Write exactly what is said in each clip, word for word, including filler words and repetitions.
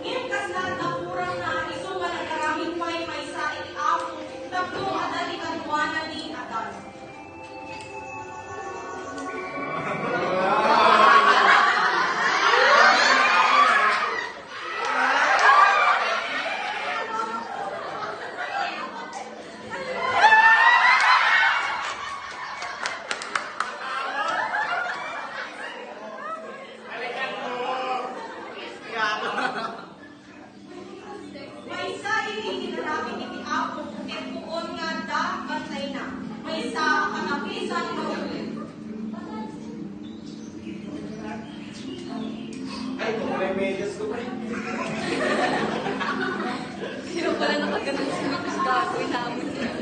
Ngem kasla, tapurangna isu nga nagaramid pay maysa iti Apo tapno adda ti kaduanan ni Adan. Maysa iti ginaramid iti Apo ket puon nga adda bantayna. Maysa a katapisan nga ulit. Ay, kung may medyas ko pa. Sino pala nakaganon sa mga gago, inaamon sila.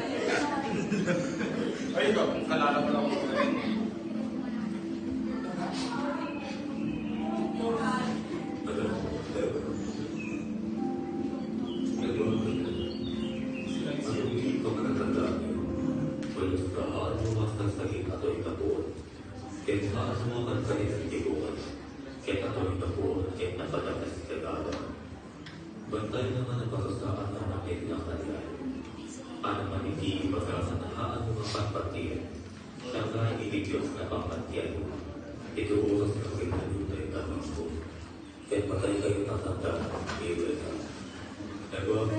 Ay, ikaw, kung kalala mo lang ako. Ket haan nga mapagpalitan ti bunga, ket awan ni tapuon ket napadanas ti kagawad. Bantay nga manaparusa a nanakit nga kanian. Haan man iti ibaga nga haan nga patpatien. Siak nga iti Dios nga pamatian. Iti oras nga kinayuda iti amangko. Ket patay kayo tatanda, iwet. Ego.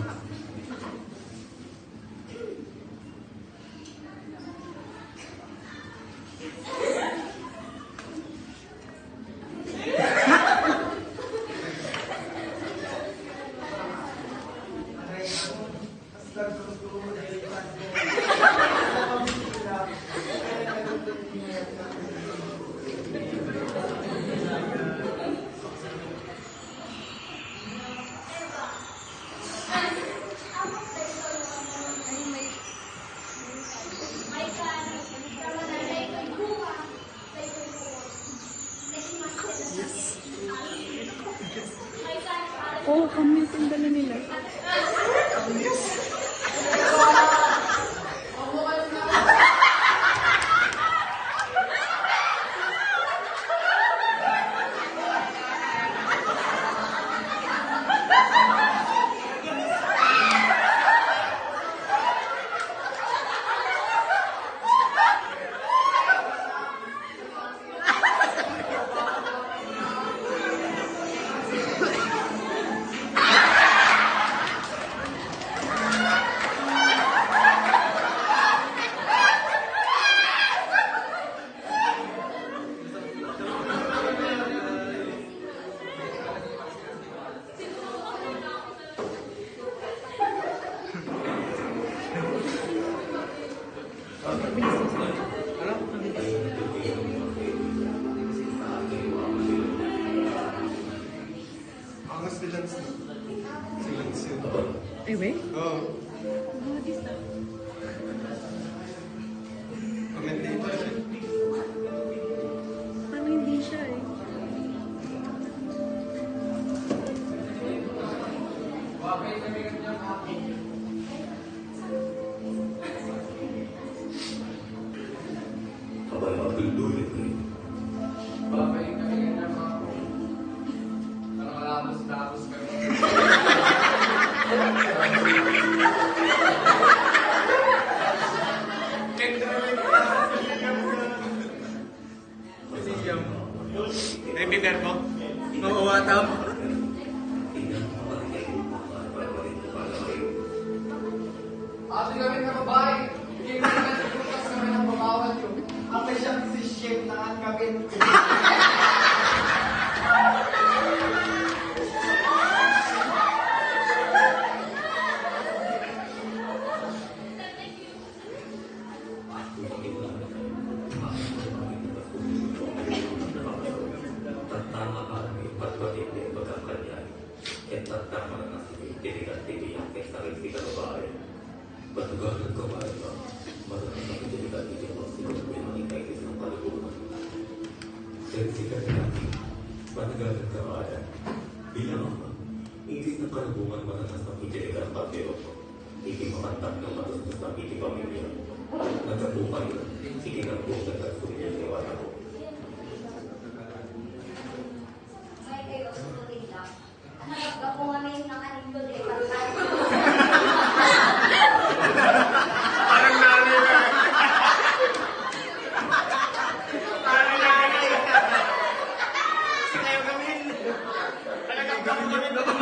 Oh, kami yung dala nila. Angas ni Lance, no? Si Lance yun. Ay, wait. Oo. Commentator siya. Parang hindi siya eh. Abay, mapindulit ni. Babay kami nga mga. Parang malabos-labos kami. Kendra, may William. May Minerva. Mauwata mo. Ate kami nga babae, hindi na nagbukas kami ng pamawal yun. Ang siyang si Shem na ang kabit. Ket tatta, maranas iti dirigan ti biag ket sareng ti kababain. Batuganan ka, Maria, maranas iti dirigan ti Dios, iti mangikay iti nakalubongan. Ket sika, Maria, batuganan ka, Adan, bilang ama, iti nakalubongan, maranas iti dirigan ti Dios, iti makantak nga matustusam iti pamilya. Nagkatupay, iti nagpusag ket sumiliwat ako. Tayo gamin. Talagang gamin na ba?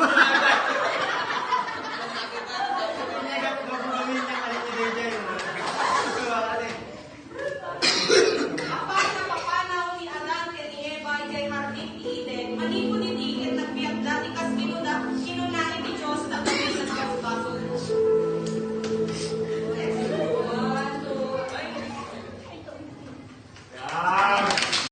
Talagang gamin niya, kaya ni D J. Apan napapanaw ni Adan ken ni Eva idiay hardin ti Eden, manipud